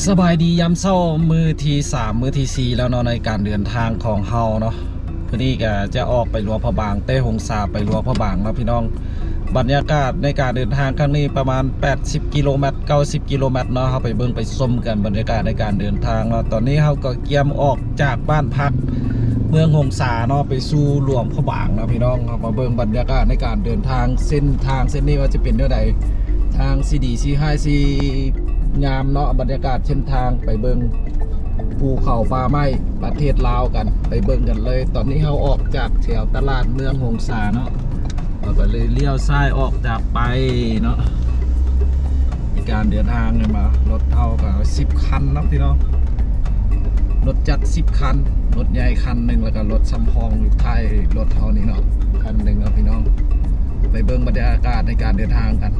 ສະບາຍດີຍາມເຊົ້າ ມື້ທີສາມ ມື້ທີສີ່ແລ້ວເນາະ ໃນການເດີນທາງຂອງເຮົາເນາະ. ມື້ນີ້ກະຈະອອກໄປຫຼວງພະບາງ ແຕ່ຫົງສາໄປຫຼວງພະບາງເນາະພີ່ນ້ອງ. ບັນຍາກາດໃນການເດີນທາງຄັ້ງນີ້ປະມານແປດສິບກິໂລແມັດ ເກົ້າສິບກິໂລແມັດເນາະ. ເຮົາໄປເບິ່ງໄປຊົມກັນບັນຍາກາດໃນການເດີນທາງເນາະ. ຕອນນີ້ເຮົາກໍກຽມອອກຈາກບ້ານພັກເມືອງຫົງສາເນາະ ໄປສູ່ຫຼວງພະບາງເນາະພີ່ນ້ອງ. ເຮົາມາເບິ່ງບັນຍາກາດໃນການເດີນທາງ ເສັ້ນທາງເສັ້ນນີ້ວ່າຈະເປັນແນວໃດ ທາງຊິດີຊິຮ້າຍຊິງາມເນາະ. ບັນຍາກາດເສັ້ນທາງ ໄປເບິ່ງພູເຂົາປ່າໄມ້ປະເທດລາວກັນ ໄປເບິ່ງກັນເລີຍ. ຕອນນີ້ເຮົາອອກຈາກແຖວຕະຫຼາດເມືອງຫົງສາເນາະ ເຮົາກໍເລີຍລ້ຽວຊ້າຍອອກຈາກໄປເນາະ. ໃນການເດີນທາງນີ້ມາ ລົດເຮົາກໍສິບຄັນເນາະພີ່ນ້ອງ ລົດຈັກສິບຄັນ ລົດໃຫຍ່ຄັນໜຶ່ງ ແລ້ວກໍລົດສຳຮອງຢູ່ທ້າຍລົດເຮົານີ້ເນາະ ຄັນໜຶ່ງເນາະພີ່ນ້ອງ. ໄປເບິ່ງບັນຍາກາດໃນການເດີນທາງກັນ.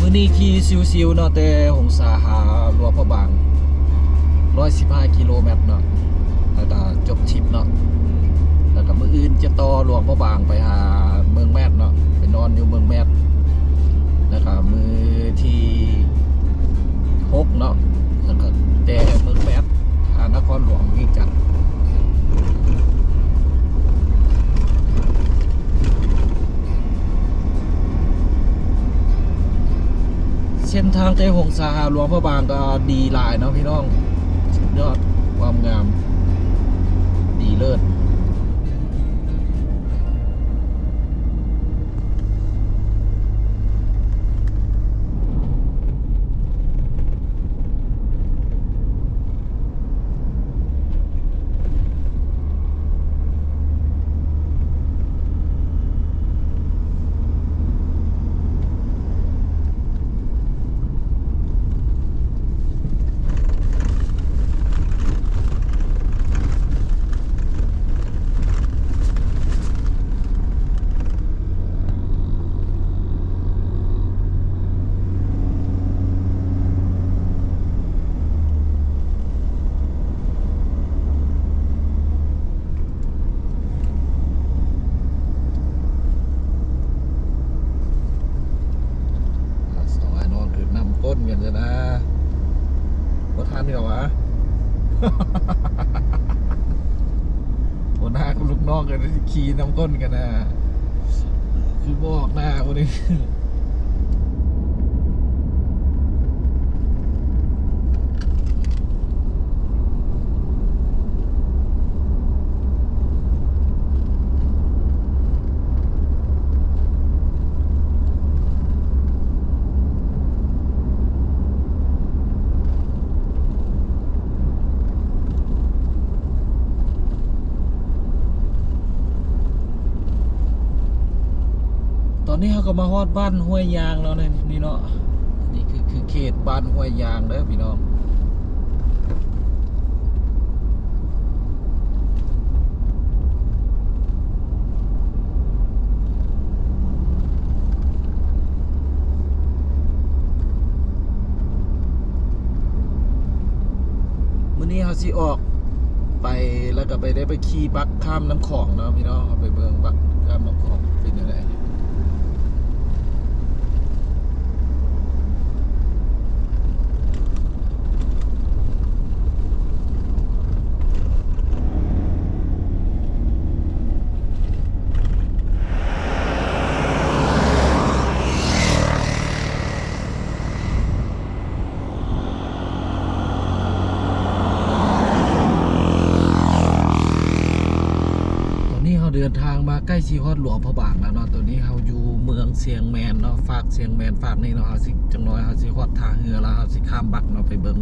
ມື້ນີ້ຂີ່ຊິວໆເນາະ ແຕ່ຫົງສາຫາຫຼວງພະບາງ ຮ້ອຍສິບຫ້າກິໂລແມັດເນາະ ແລ້ວກໍຈົບທຣິບເນາະ. ແລ້ວກໍມື້ອື່ນຈະຕໍ່ຫຼວງພະບາງໄປຫາເມືອງແມດເນາະ ໄປນອນຢູ່ເມືອງແມດ. ແລ້ວກໍມື້ທີຫົກເນາະ ແລ້ວກໍແຕ່ເມືອງແມດຫານະຄອນຫຼວງວຽງຈັນ. ເສັ້ນທາງແຕ່ຫົງສາຫາຫຼວງພະບາງກໍດີຫຼາຍເນາະພີ່ນ້ອງ ສຸດຍອດຄວາມງາມ ດີເລີດ. ສອງອ້າຍນ້ອງຖືກນຳກົ້ນກັນຊະນະ ບໍ່ທັນດອກຫວາ. ຫົວໜ້າກັບລູກນ້ອງກໍໄດ້ຂີ່ນຳກົ້ນກັນນະ ຄືບອກໜ້າບໍ່ໄດ້. ຕອນນີ້ເຮົາກໍມາຮອດບ້ານຫ້ວຍຍາງແລ້ວນີ້ເນາະ. ນີ້ຄື ຄືເຂດບ້ານຫ້ວຍຍາງເດີພີ່ນ້ອງ. ມື້ນີ້ເຮົາຊິອອກໄປ ແລ້ວກໍໄປ ໄດ້ໄປຂີ່ບັກຂ້າມນ້ຳຂອງເນາະພີ່ນ້ອງ. ເຮົາໄປເບິ່ງບັກຂ້າມນ້ຳຂອງເປັນຈັ່ງໃດ. ຕອນນີ້ເຮົາເດີນທາງມາໃກ້ຊິຮອດຫຼວງພະບາງແລ້ວເນາະ. ຕອນນີ້ເຮົາຢູ່ເມືອງຊຽງແມນເນາະ ຟາກຊຽງແມນຟາກນີ້ເນາະ. ເຮົາຊິ ຈັກໜ້ອຍເຮົາຊິຮອດທ່າເຮືອແລ້ວ ເຮົາຊິຂ້າມບັກເນາະ ໄປເບິ່ງ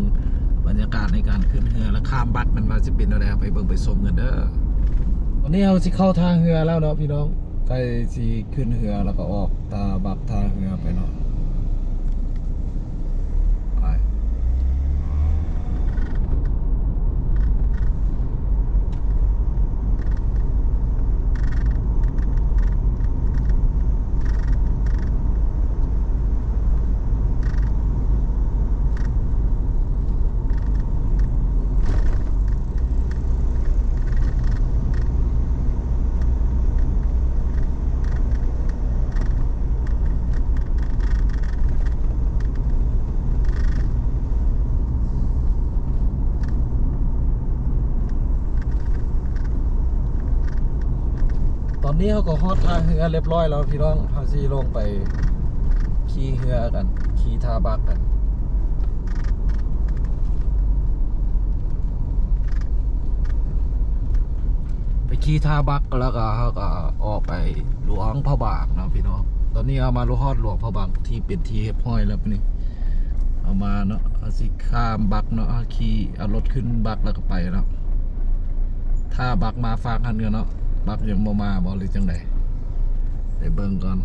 ບັນຍາກາດໃນການຂຶ້ນເຮືອ ແລະ ຂ້າມບັກ ມັນວ່າຊິເປັນແນວໃດ ເຮົາໄປເບິ່ງໄປຊົມກັນເດີ. ຕອນນີ້ເຮົາຊິເຂົ້າທ່າເຮືອແລ້ວເນາະພີ່ນ້ອງ ໃກ້ຊິຂຶ້ນເຮືອ ແລ້ວກໍອອກທ່າບັກທ່າເຮືອໄປເນາະ ໄປ. ຕອນນີ້ເຮົາກໍຮອດທ່າເຮືອລຽບຮ້ອຍແລ້ວພີ່ນ້ອງ ເຮົາຊິລົງໄປຂີ່ເຮືອກັນ ຂີ່ທ່າບັກກັນ ໄປຂີ່ທ່າບັກ ແລ້ວກໍເຮົາກໍອອກໄປຫຼວງພະບາງເນາະພີ່ນ້ອງ. ຕອນນີ້ເຮົາມາຮອດຫຼວງພະບາງທີ່ເປັນທີ່ຮຽບຮ້ອຍແລ້ວ ນີ້ເຮົາມາເນາະ ເຮົາຊິຂ້າມບັກເນາະ ເຮົາຂີ່ ເອົາລົດຂຶ້ນບັກແລ້ວກໍໄປເນາະ. ຖ້າບັກມາຟາກຫັ້ນເນາະ ບັກຍັງບໍ່ມາບໍ່ ຫຼືຈັ່ງໃດ ໄປເບິ່ງກ່ອນ.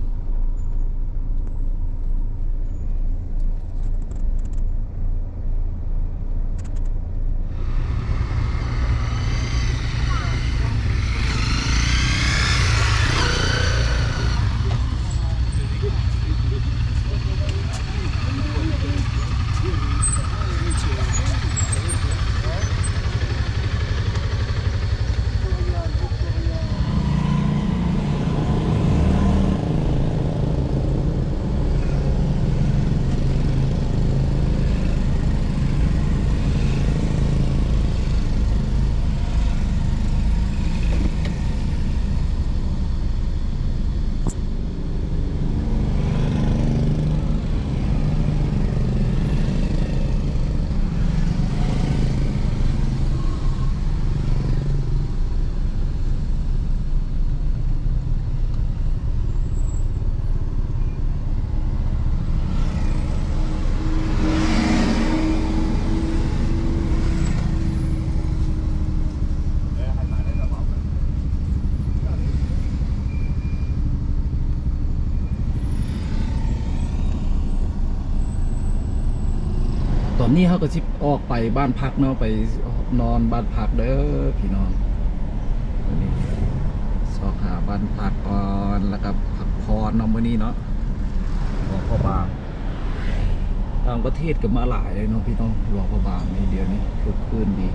ຕອນນີ້ເຮົາກໍຊິອອກໄປບ້ານພັກເນາະ ໄປນອນບ້ານພັກເດີພີ່ນ້ອງ. ມື້ນີ້ຊອກຫາບ້ານພັກກ່ອນ ແລ້ວກໍພັກຜ່ອນເນາະ ມື້ນີ້ເນາະ. ຫຼວງພະບາງ ຕ່າງປະເທດກໍມາຫຼາຍເລີຍເນາະພີ່ນ້ອງ. ຫຼວງພະບາງນີ້ດຽວນີ້ຄຶກຄື້ນດີ.